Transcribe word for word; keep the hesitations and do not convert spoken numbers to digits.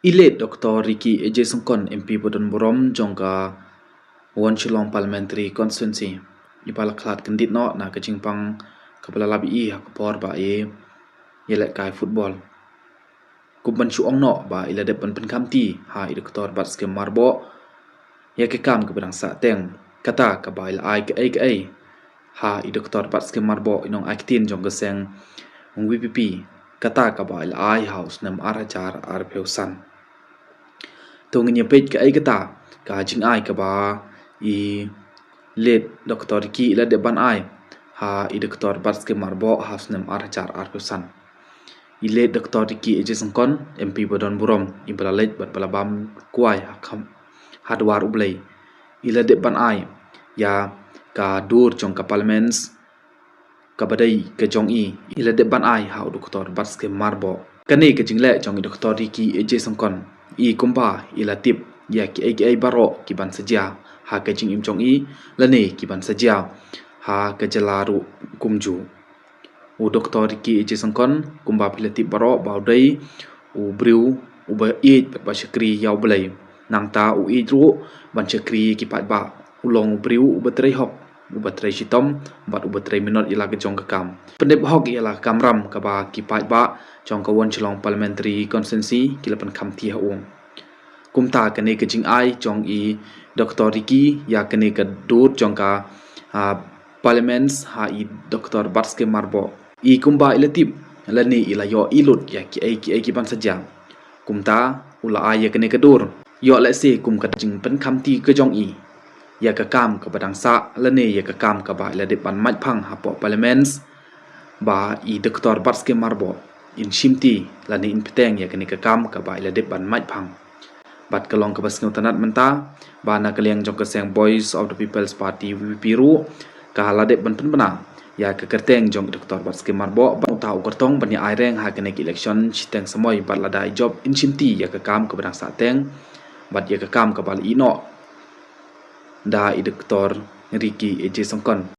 I late Doctor Ricky A J Syngkon, M P ba don burom jong ka Wonshillong Parliamentary Constituency, i ba la khlad kyndit noh na ka jingpang kaba la lap ïa i ha ka por ba i ïalehkai football. Kum ban shu ong noh ba i la dep ban pynkhamti ha i Doctor Batskhem Myrboh ïa ka kam kaba dang sah teng, kata kaba i la ai kaei kaei ha i Doctor Batskhem Myrboh, i nongai ktien jong ka seng VPP, kata kaba i la ai ha u snem ar hajar arphew san. To ngin ïa peit kaei kata ka jingai kaba i late Doctor Ricky i la dep ban ai ha i Doctor Batskhem Myrboh ha u snem ar hajar arphew san. I late Doctor Ricky A J Syngkon, M P ba don burom, i ba la leit bad ba la bam kwai ha kham, ha dwar U Blei, i la dep ban ai ïa ka dur jong ka Parliament kaba dei ka jong i, i la dep ban ai ha u Doctor Batskhem Myrboh. Kane ka jingleh jong i Doctor Ricky A J Syngkon, i kumba i la tip ïa kiei kiei baroh ki ban sa jia ha ka jingim jong i lane ki ban sa jia ha ka jylla ruh kumjuh. U Doctor Ricky A J Syngkon, kumba phi la tip baroh ba u dei u briew uba ïeit bad ba shakri ïa U Blei. Nangta u ïeit ruh ban shakri ïa ki paidbah. U long u briew uba trei hok, uba trei shitom bad uba trei minot ïa la ka jong ka kam. Pyndep hok ïa la ka kamram kaba ki paidbah jong ka Wonshillong Parliamentary Constituency ki la pynkhamti ha u. Kumta kane ka jingai jong i Doctor Ricky ïa kane ka dur jong ka, ah, Parliament ha i Doctor Batskhem Myrboh, i kumba i la tip lane i la ïohi lut ïa kiei kiei ki ban sa jia. Kumta u la ai ïa kane ka dur. Ïoh lehse kum ka jingpynkhamti ka jong i ïa ka kam kaba dang sah lane ïa ka kam kaba i la dep ban mait phang hapoh Parliament, ba i Doctor Batskhem Myrboh in shimti lane in bteng ïa kane ka kam kaba i la dep ban mait phang. Bad ka long kaba sngewtynnat mynta ba na ka liang jong ka seng Voice of the People's Party, VPP, ruh ka la dep ban pynbna ïa ka kyrteng jong i Doctor Batskhem Myrboh ban uta u kyrtong ban ïa ai reng ha kane ka election shiteng samoi, bad lada i jop in shimti ïa ka kam kaba dang sah teng bad ïa ka kam kaba la ïehnoh da i Doctor Ricky A J Syngkon.